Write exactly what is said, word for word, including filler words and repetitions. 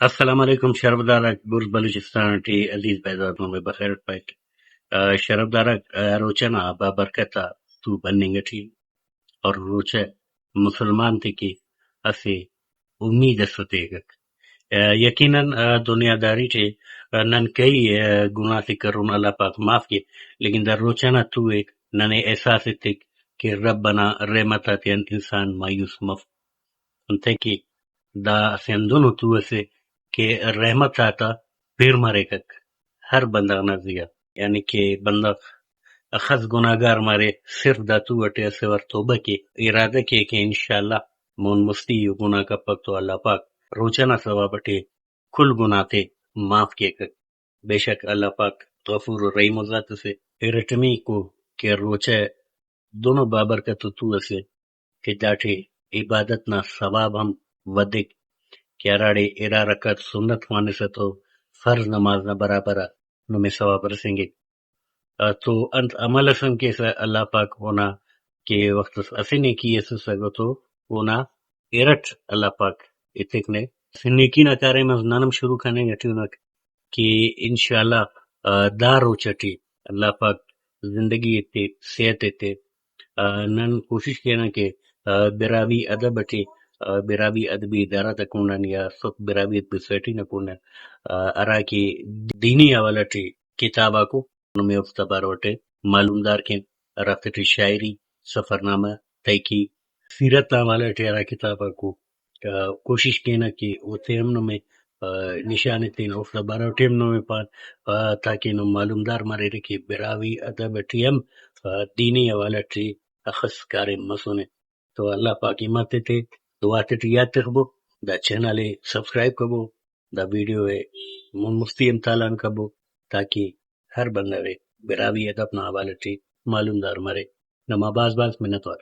السلام علیکم شرفدار آک، بڑز بلوچستان ٹی عزیز بیداد نمے بخیر پائک۔ آ، شرفدار آک، آ، روچہ نا بابرکت آ تو بننگ ٹی اور روچہ مسلمان تے کہ اسہ امید اس تیکک۔ آ، یقیناً، آ، دنیا داری ٹی، آ، نن کئی، آ، گناہ تے کرون، اللہ پاک معاف کے، لیکن دا روچہ نا تو ایک ننے احساس ایتک کہ رب انا رحمت آتیان انسان مایوس مف۔ انتئے کہ دا اسہ ہندنو تو اسے کہ رحمت آتا پیر مریکک ہر بندغ نا زیہا، یعنی کہ بندغ اخس گناہگار مرے، صرف دا تو ئٹی اسہ وار توبہ کے، ارادہ کے کہ انشاءاللہ مون مستی ءُ گناہ کپک تو اللہ پاک روچہ نا ثواب ئٹی کل گناہ تے معاف کیکک۔ بے شک اللہ پاک غفور و رحیم و ذات اسے۔ ارٹمیکو کہ روچہ دنو بابرکت و تو اسے کہ داٹی عبادت نا ثواب ہم ودک کہ ہراڑے ارا رکعت سنت خوانسہ تو فرض نماز نا برابر آ نمے ثواب رسینگک۔ آ، تو انت عمل اس ہم کیسہ اللہ پاک اونا کہ وخت اس اسہ نیکی اسسہ تو اونا ارٹ اللہ پاک ایتک نے۔ اسہ نیکی نا کاریم اس نن ہم شروع کننگ ٹی انک کہ انشاءاللہ، آ، دا روچہ ٹی اللہ پاک زندگی ایتے، صحت ایتے، آ، نن کوشش کینہ کہ، آ، براہوئی ادب ٹی، آ، براہوئی ادبی ادارہ تا کنڈان یا سوک براہوئی ادبی سوسائٹی نا کنڈان، آ، ہرا کہ دینی حوالہ ٹی کتاب آکو نمے اوفتا بارو ٹی معلومدار کین، ہرافتے ٹی شاعری، سفرنامہ، تحقیق، سیرت نا حوالہ ٹی ہرا کتاب آکو، آ، کوشش کینہ کہ اوتے ہم نمے، آ، نشان ایتین، اوفتا بارو ٹی ہم نمے پان، آ، تاکہ نم معلومدار مریرہ کہ براہوئی ادب ٹی ہم، آ، دینی حوالہ ٹی اخس کاریم مسنے۔ تو اللہ پاک ہمت ایتے، دعا تیٹی یات تخبو، دا چینل ءِ سبسکرائب کبو، دا ویڈیو ءِ مون مستی ہم تالان کبو، تاکہ ہر بندغ ءِ براہوئی ادب نا حوالہ ٹی معلومدار مرے۔ نما بھاز بھاز منت وار۔